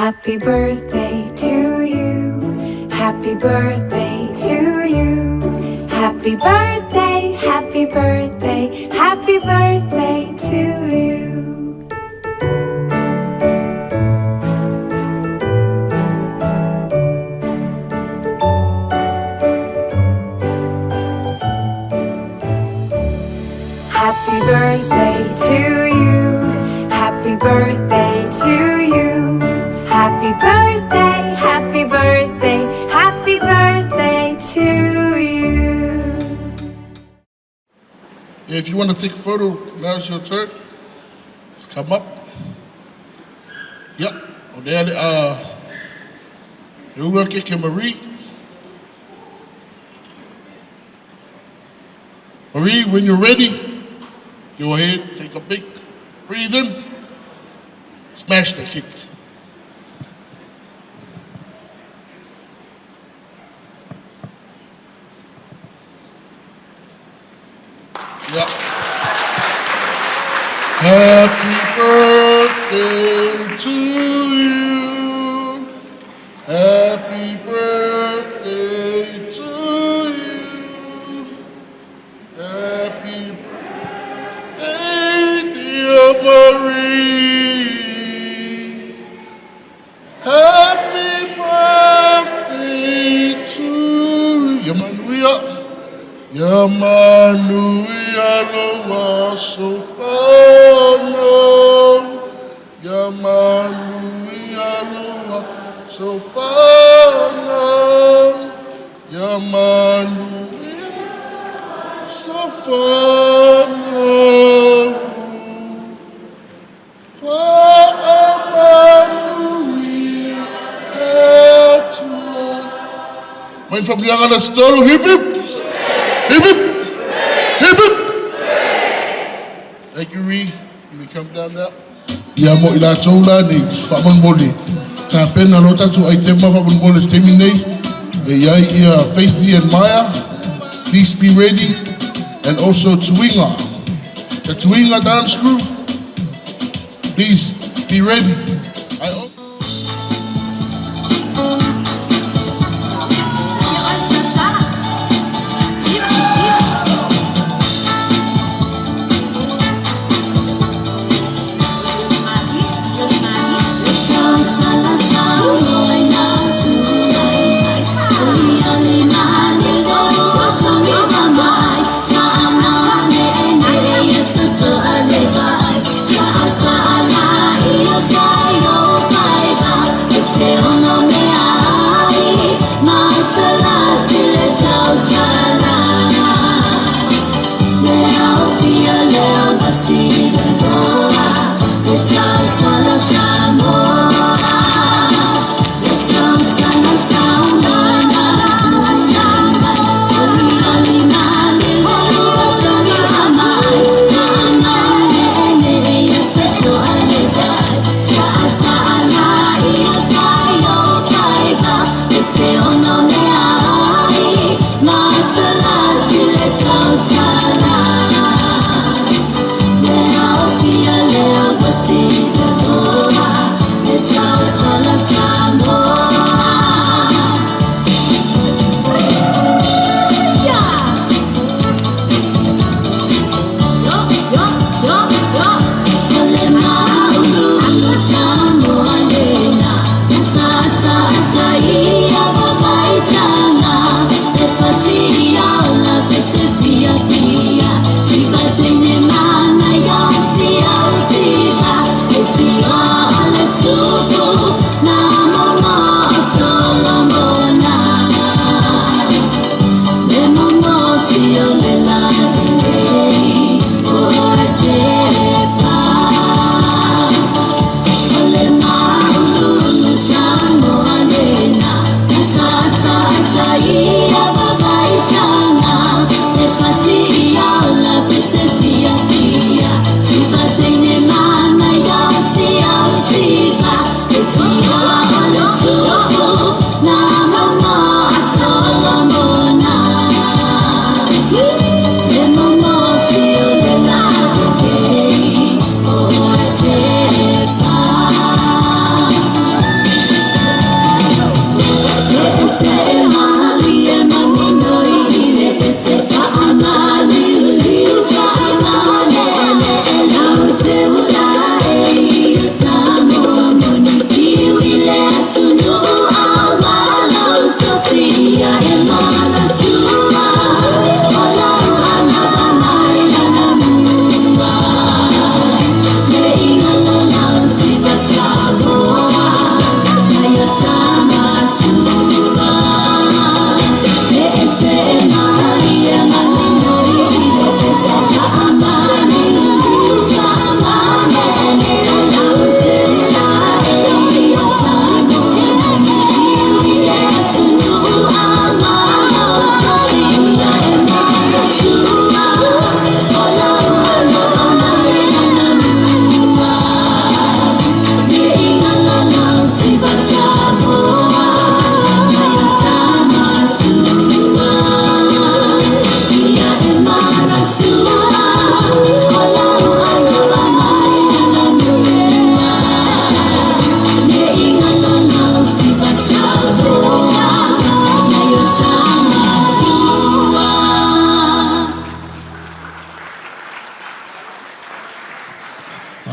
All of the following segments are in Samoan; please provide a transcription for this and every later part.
Happy birthday to you. Happy birthday to you. Happy birthday, happy birthday, happy birthday to you. Happy birthday to you. Happy birthday to you. Happy birthday, happy birthday, happy birthday to you. Yeah, if you want to take a photo, now's your turn. Just come up. Yep. O there, ke Marie. Marie, when you're ready, go ahead, take a big breathe in, smash the kick. Yep. Happy birthday to you. Happy birthday to you. Happy birthday, dear Marie. Happy birthday to you. Yamanuia. Yamanuia loa sofano. Yamanuia loa sofano. Yamanuia sofano. Fa'amanuia etua. Went from the other stone, hip hip, hip hip, hip hip. Thank you, Ree. You may come down now. Ia mo i la tau la nei, whaamon Tā pena lo tatu ai te mawa mole temi nei. E iai ia Faithy and Maya. Please be ready. And also Tuinga. The Tuinga dance crew. Please be ready. I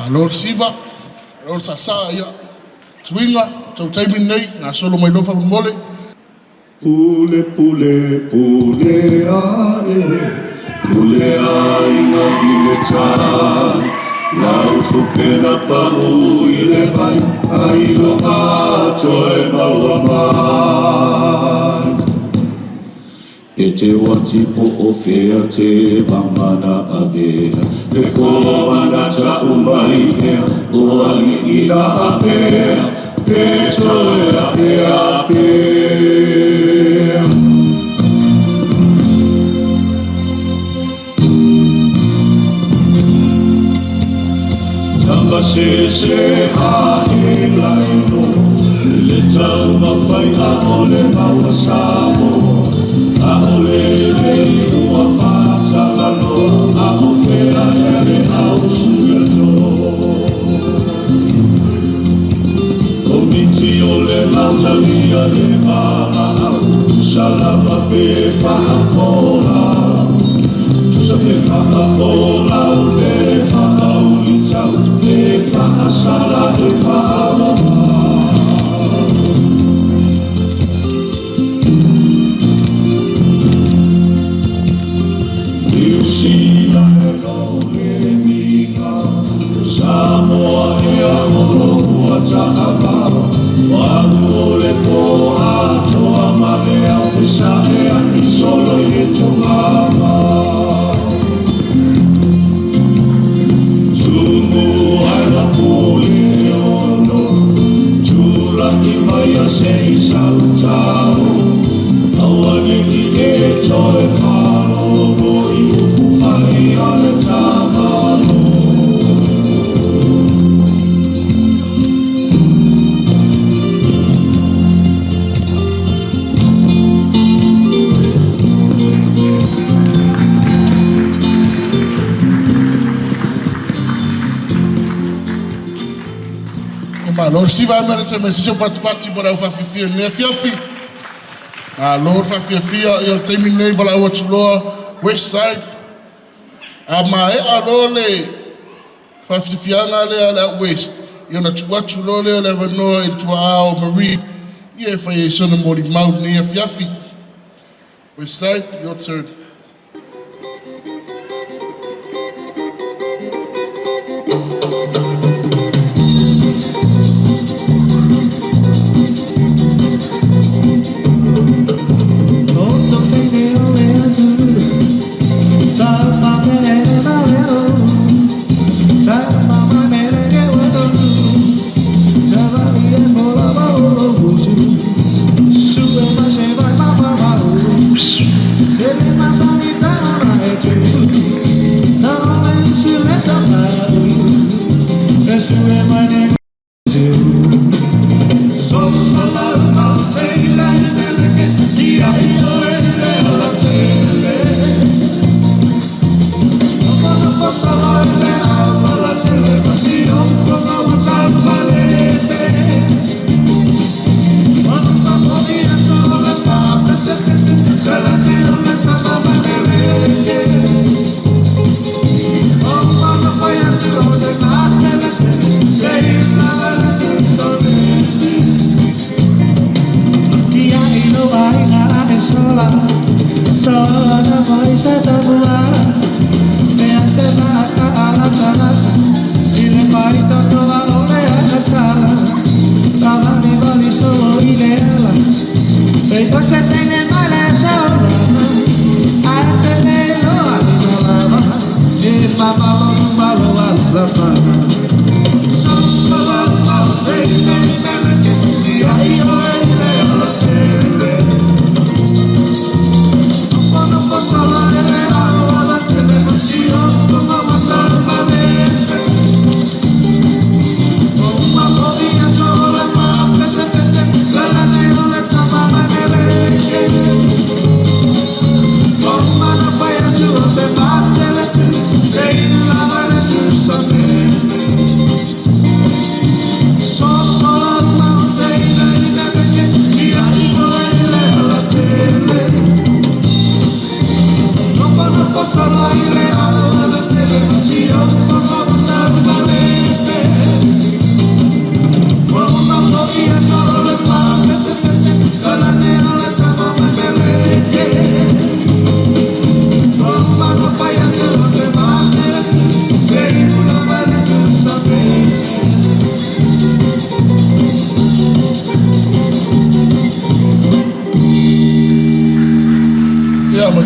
Malo le siva, malo le saasaa, ia tuiga tou taimi lenei, gasolo mai loa faamolemole. Pule pule pule ae, pule aiga i le tai, lau tupe na pau i le vai, ai loga toe maua mai. E te wati po o fea te vangana avea, le komana ta umai ea, o ali ila apea, pe toe apea apea. Tama se se a e laino, le tau mawhai a ole maua samo, a ole le ua pātalalo, a o whea e le au suato. Komiti o le mautalia le maa au, salama pe whaafola. Tusa pe whaafola o le whaaulitau, le whaasala e whaamama. Niu Sila e lo le minga, Samoa e a olo ua ta'avao, Walu o le po atoa ma le au fesa e a isolo i e tongama. Tumu ai la pule ono, Tula i mai a se i sautao, Aua ne i e toe whalolo i upu whai a le tamalo. Malo le siva ma le taimi sisi o patipati mo le aufaafifia i lenei afiafi. Malo le faafiafia, ia o le taimi lenei valaau atu loa West Side. A maea loa le faafiafiaga lea a le au West, ia ona tuu atu loa lea o le avanoa i le tuaa o Marie, ia e fai ai sona molimau i lenei afiafi. West Side, your turn.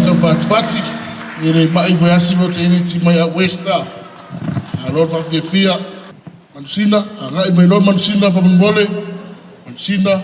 Sau patipati, e le mai foi asi mo te ini ti mai out west a. Alo le faafiafia. Manusina, agai mai loa le manusina faamolemole. Manusina.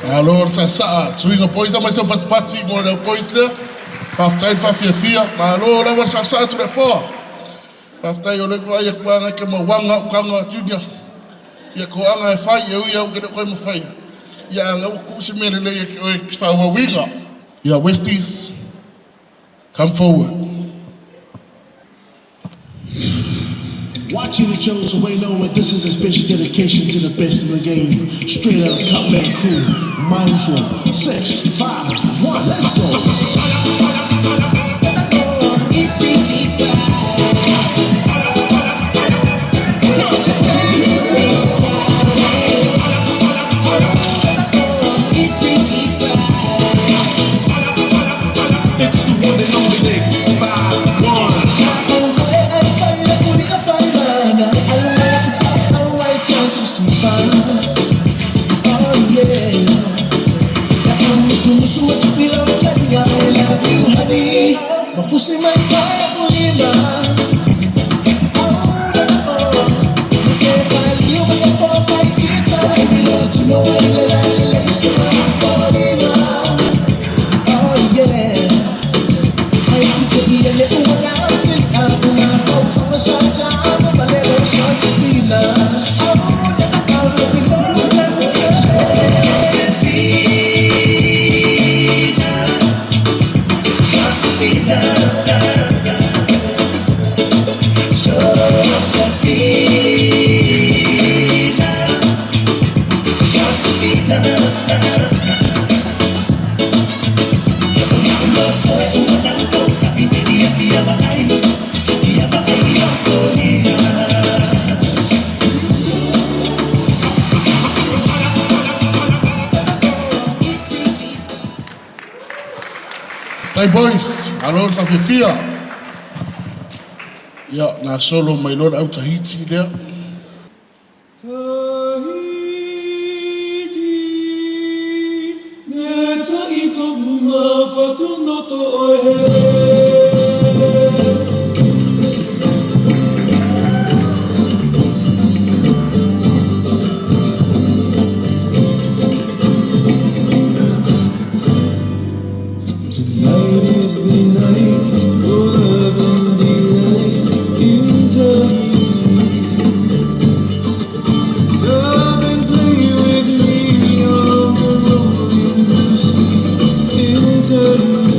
Malo sa sa tuiga boys mai sa patipati mo le boys lea. Faafetai le faafiafia, malo lava le saasaa atu le afoa. Faafetai o le vaai atu lava ke mauaga au kaga junior. Ia toaga e fai e ui au ke le koe mafaia. Ia anga ua tuu se mea lelei e ke oe faaauauina. Ia Westies, come forward. Watching the show, so we know that this is a special dedication to the best in the game. Straight out of Cutman Crew, Mindful, 6, 5, 1, let's go. It's Freaky Friday. Turn this bitch Saturday. It's Freaky Friday. It's the one and only Nick. 5, 1. Faafetai boys, malo le faafiafia. Ia, gasolo mai loa le au Tahiti lea. Tahiti, me taʻi toʻu mafatunoto oe he. Tonight is the night for love and delight in Tahiti. Come and play with me on the rolling sea in Tahiti.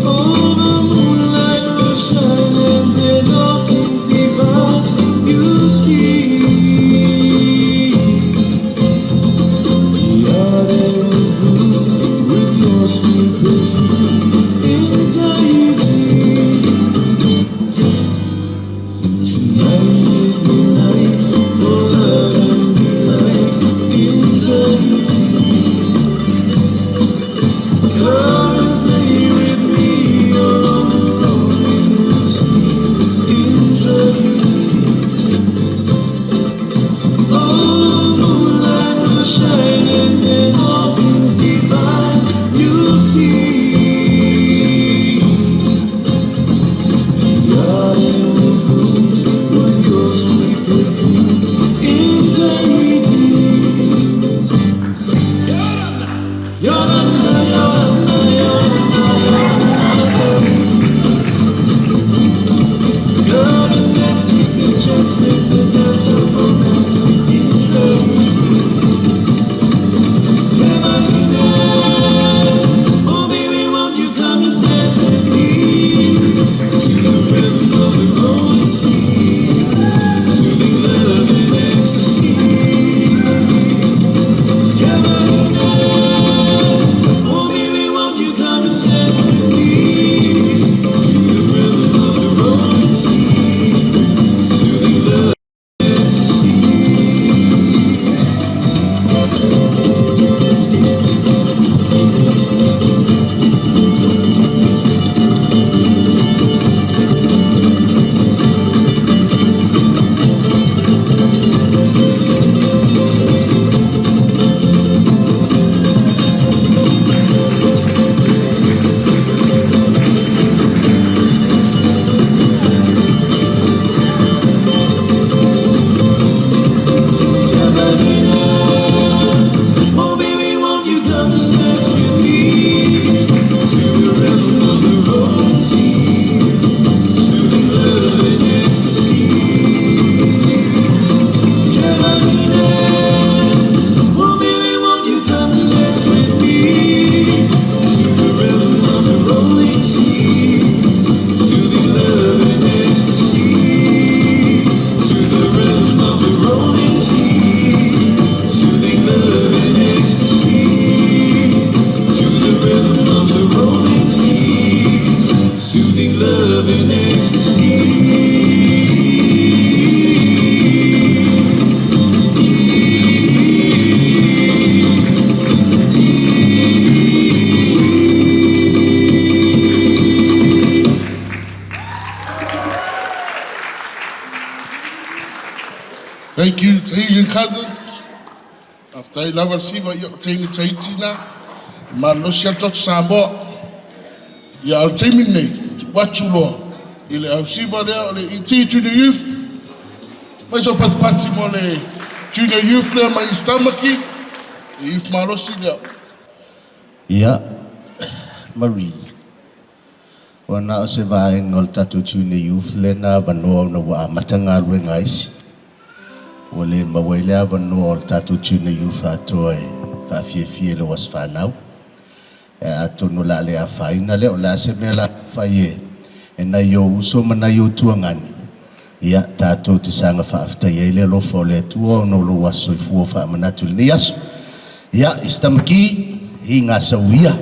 Oh, the moonlight will shine and then all things divine you'll see. Tiare will bloom with your sweet perfume in Tahiti. Tonight is the night for love and delight in Tahiti. Come and play with me on the rolling sea in Tahiti. Oh, the moonlight will shine and then all things divine you'll see. Tiare will bloom with your sweet perfume in Tahiti. Yorana, yorana, yorana, yorana, Tahiti. Come and dance, take the chance, let the dance of romance in Tahiti. Tevahine, oh baby, won't you come and dance with me? To the rhythm of the rolling sea, soothing love and ecstasy. Tevahine, oh baby, won't you come and dance with me? To the rhythm of the rolling sea, soothing love and ecstasy. Tevahine, oh baby, won't you come and dance with me? To the rhythm of the rolling sea, soothing love and ecstasy. Tevahine, oh baby, won't you come and dance with me? To the rhythm of the rolling sea, soothing love and ecstasy. To the rhythm of the rolling sea, soothing love and ecstasy. To the rhythm of the rolling sea, soothing love and ecstasy. Thank you, Tahitian cousins. Faafetai lava le siva, ia o teine Tahiti na. Malosi a le toto Samoa. Ia, o le taimi lenei, tuu atu loa i le au siva lea o le ET Junior Youth. Mai so patipati mo le Junior Youth lea mai East Tamaki. Le Youth malosi lea. Ia, Marie, ua na o se vaega o le tatou Junior Youth lena avanoa ona ua amata galuega a isi. Ua le maua ai le avanoa o le tatou Junior Youth atoa e faafiafia i lou aso fanau. Ae atonu o le a le afaina lea, o le a se mea o le a fai e e nai ou uso ma nai ou tuagani, ia, tatou te saga faafetai ai le alofa o le Atua ona o lou aso soifua faamanatu i lenei aso. Ia, i se tamaki, i ngā sauia.